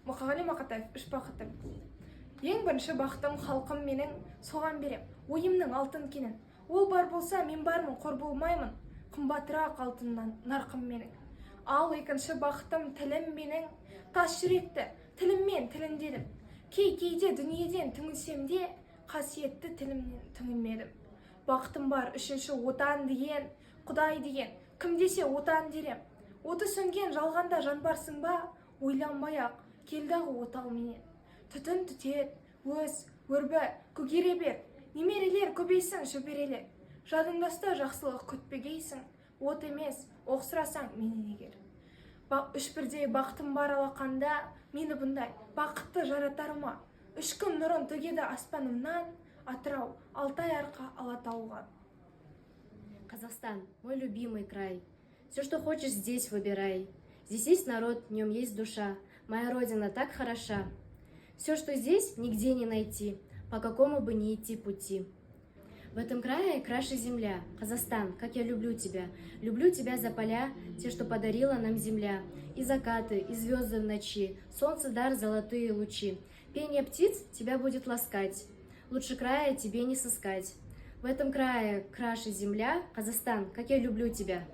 Мұқағали Мақатаев, «Үш бақытым». Ең бірінші бақытым — халқым менің, соған берем ойымның алтын кенін. Ол бар болса, мен бармын, қор болмаймын, қымбатырақ алтыннан нарқым менің. Ал екінші бақытым — тілім менің, тас жүректі тіліммен тілімдедім. Кей кейде дүниеден түңілсем де, қасиетті тілімнен түңілмедім. Бақытым бар үшінші: отан деген, құдай деген, кім десе, отан дерем. Оты сөнген жалғанда жан барсың ба, ойланбай ақ келді ағы отау менен. Түтін түтет, өс, өрбі, көгере бер, немерелер көбейсін, шөберелер. Жадыңда ұста, жақсылық күтпегейсің, от емес, оқ сұрасаң менен егер. Үш бірдей бақытым бар алақанда, мені бұндай бақытты жаратар ма? Үш күн нұрын төгеді аспанымнан, Атырау, Алтай, Арқа Алатауға. Казахстан, мой любимый край. Все, что хочешь, здесь выбирай. Здесь есть народ, в нем есть душа. Моя родина так хороша. Все, что здесь, нигде не найти, по какому бы ни идти пути. В этом крае краше земля. Казахстан, как я люблю тебя. Люблю тебя за поля, те, что подарила нам земля. И закаты, и звезды в ночи, солнце дар, золотые лучи. Пение птиц тебя будет ласкать. Лучше края тебе не сыскать. В этом крае краше земля. Казахстан, как я люблю тебя.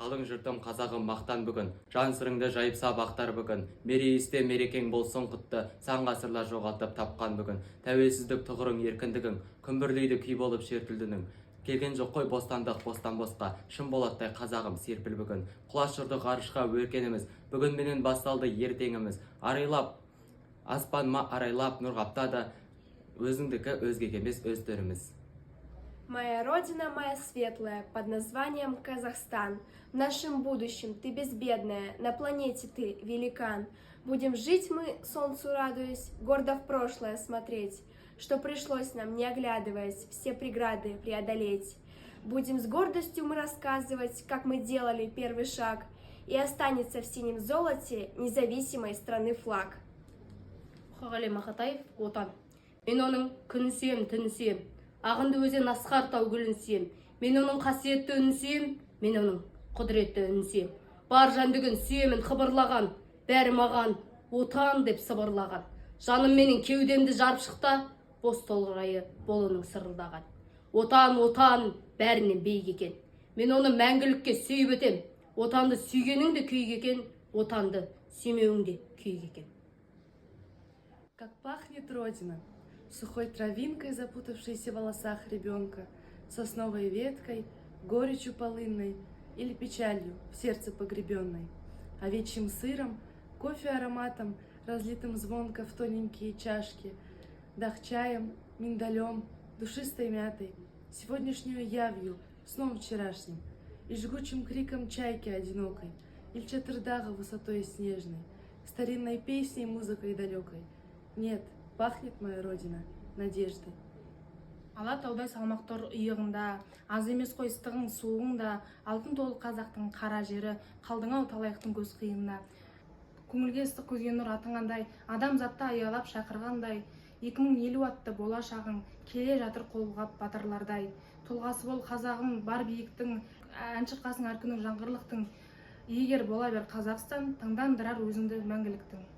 Қалың жұртым, қазағым, мақтан бүгін, жан сырыңды жайып сап ақтар бүгін. Мерейісте мерекең болсын құтты, сан ғасырлар жоғалтып тапқан бүгін. Тәуелсіздік тұғырың, еркіндігің, күмбірлейді күй болып шертілдінің. Келген жоқ қой бостандық бостан босқа, шын болаттай, қазағым, серпіл бүгін. Құлаш ұрды ғарышқа өркеніміз, бүгінменен басталды ертеңіміз. Арайлап аспаныма, арайлап нұр қаптады, өзіңдікі, өзгеге емес, өз төріміз. Моя родина моя светлая, под названием Казахстан. В нашем будущем ты безбедная, на планете ты великан. Будем жить мы, солнцу радуясь, гордо в прошлое смотреть, что пришлось нам, не оглядываясь, все преграды преодолеть. Будем с гордостью мы рассказывать, как мы делали первый шаг, и останется в синем золоте независимой страны флаг. Мұқағали Мақатаев, «Отан». Мен оның күнін сүйем, түнін сүйем, ағынды өзен, асқар тау гүлін сүйем. Мен оның қасиетті үнін сүйем, мен оның құдіретті үнін сүйем. Бар жәндігін сүйемін қыбырлаған, бәрі маған «отан» деп сыбырлаған. Жаным менің кеудемді жарып шықта, боз торғайы бол сырылдаған. Отан, отан бәрінен биік екен, мен оны мәңгілікке сүйіп өтем. Отанды сүйгенің де күйік екен, отанды сүймеуің де күйік екен. Как пахнет Родина! Сухой травинкой, запутавшейся в волосах ребенка, сосновой веткой, горечью полынной или печалью в сердце погребенной, овечьим сыром, кофе ароматом, разлитым звонко в тоненькие чашки, дах-чаем, миндалем, душистой мятой, сегодняшнюю явью, сном вчерашним и жгучим криком чайки одинокой, или Чатырдага высотой снежной, старинной песней, музыкой далекой. Нет, пахнет моя родина надеждой. Алатаудай салмақ тұр иығыңда, аз емес қой ыстығың, суығың да. Алтын толы қазақтың қара жері, қалдың ау талайықтың көз қиығында. Көңілге ыстық, көзге нұр атыңғандай, адамзатты аялап шақырғандай. 2050 атты болашағың келе жатыр қолғап батырлардай. Тұлғасы бол, қазағым, бар биіктің, ән шырқасын әр күні жаңғырлықтың. Егер бола бер, Қазақстан, таңдандырар өзіңді мәңгіліктің.